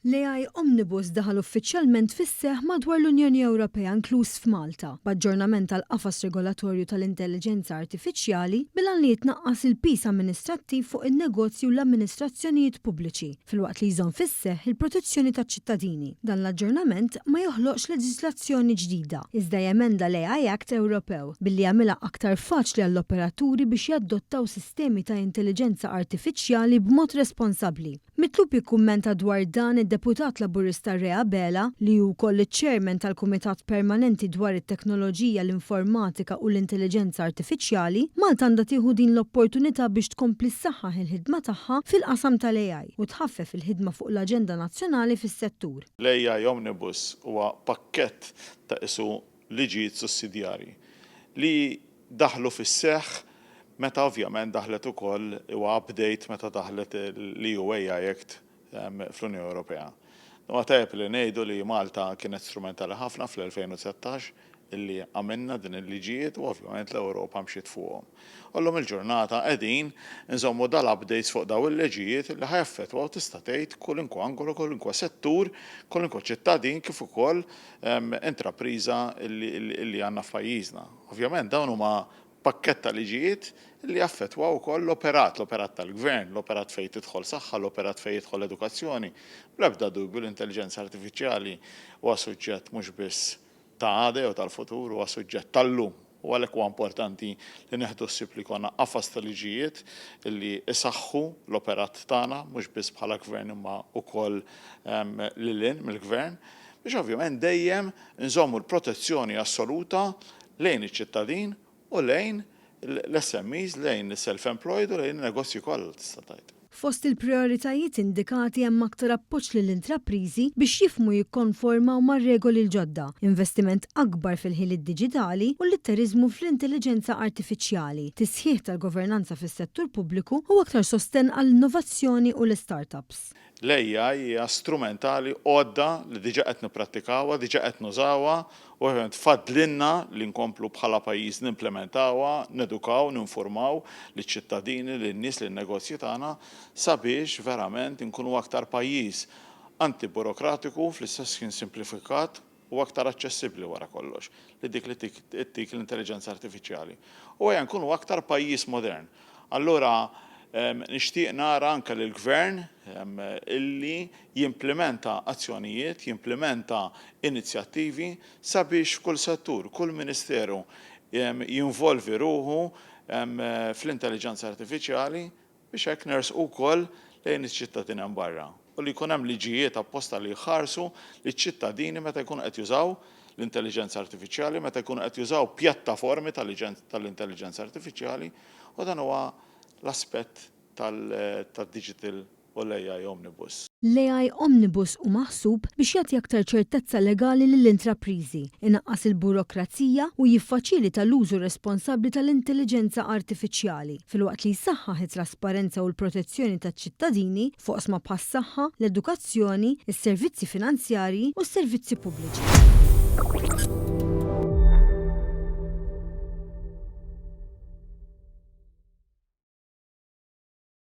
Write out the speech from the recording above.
L-AI Omnibus daħal uffiċjalment fis-seħħ madwar l-Unjoni Ewropea inkluż f'Malta, b'aġġornament tal-qafas regolatorju tal-intelliġenza artifiċjali bil-għan li jitnaqqas il-piż amministrattiv fuq in-negozji u l-amministrazzjonijiet pubbliċi, filwaqt li jżomm fis-seħħ il-protezzjoni taċ-ċittadini. Dan l-aġġornament ma joħloqx leġiżlazzjoni ġdida, iżda jemenda l-AI Act Ewropew billi jagħmilha aktar faċli għall-operaturi biex jadottaw sistemi ta' intelliġenza artifiċjali b'mod responsabbli. Mitlub jikkummenta dwar dan id-Deputat Laburista Ray Abela, li hu wkoll iċ-Chairman tal-Kumitat Permanenti dwar it-Teknoloġija, l-Informatika u l-Intelliġenza Artifiċjali, Malta għandha tieħu din l-opportunità biex tkompli ssaħħaħ il-ħidma tagħha fil-qasam tal-AI u tħaffef il-ħidma fuq l-aġenda nazzjonali fis-settur. L-AI Omnibus huwa pakkett ta' qisu liġijiet sussidjarji li daħlu fis-seħħ meta ovvjament daħlet ukoll huwa update meta daħlet l-EU AI Act fl-Unjoni Ewropea. Huwa tajjeb li ngħidu li Malta kienet strumentali ħafna fl-2019 illi għamilna din il-liġijiet u ovvjament l-Ewropa mxiet fuqhom. U llum il-ġurnata qegħdin inżommu dal-updates fuq dawn il-liġijiet li ħa jaffettwaw tista' tgħid kwalunkwe angolu, kwalunkwe settur, kwalunkwe ċittadin kif ukoll intrapriża li għandna f'pajjiżna. Ovvjament dawn huma pakkett ta' liġijiet li jaffettwaw ukoll l-operat, l-operat tal-gvern, l-operat fejn tidħol saħħa, l-operat fejn jidħol edukazzjoni. Bl-ebda dubju l-intelliġenza artifiċjali huwa suġġett mhux biss ta' għada jew tal-futur, huwa suġġett tal-lum. U għalhekk huwa importanti li nieħdu ħsieb li jkollna qafas ta' liġijiet li jsaħħu l-operat tagħna mhux biss bħala gvern imma wkoll lil hinn mill-gvern biex ovvjament dejjem inżommu l-protezzjoni assoluta lejn iċ-ċittadin u lejn l-SMEs, lejn is-self-employed u lejn in-negozji kollha tista' tgħid. Fost il-prijoritajiet indikati hemm aktar appoġġ lill-intrapriżi biex jifhmu u jikkonformaw mar-regoli l-ġodda, investiment akbar fil-ħiliet diġitali u l-litteriżmu fl-intelliġenza artifiċjali, tisħiħ tal-governanza fis-settur pubbliku u aktar sostenn għall-innovazzjoni u l-istartups. L-AI hija strumentali, għodda li diġà qed nipprattikawha, diġà qed nużawha u ovvjament fadlilna li nkomplu bħala pajjiż nimplementawha, nedukaw, ninfurmaw liċ-ċittadini, lin-nies, lin-negozji tagħna sabiex verament inkunu aktar pajjiż antiburokratiku fl-istess ħin simplifikat u aktar aċċessibbli wara kollox li dik li ttik l-intelliġenza artifiċjali. U ejja nkunu aktar pajjiż modern. Allura nixtieq nara anke lill-Gvern illi jimplimenta azzjonijiet, jimplimenta inizjattivi sabiex f'kull settur, kull ministeru jinvolvi ruħu fl-intelliġenza artifiċjali biex hekk nersqu wkoll lejn iċ-ċittadin hemm barra u li jkun hemm liġijiet apposta li jħarsu liċ-ċittadini meta jkunu qed jużaw l-intelliġenza artifiċjali, meta jkunu qed jużaw pjattaformi tal-intelliġenza artifiċjali u dan huwa l-aspett tad-digital u l-AI Omnibus. L-AI Omnibus hu maħsub biex jagħti aktar ċertezza legali lill-intrapriżi, inaqqas il-burokrazija u jiffaċilita l-użu responsabbli tal-intelliġenza artifiċjali, filwaqt li jsaħħaħ it-trasparenza u l-protezzjoni taċ-ċittadini f'oqsma bħas-saħħa, l-edukazzjoni, is-servizzi finanzjarji u s-servizzi pubbliċi.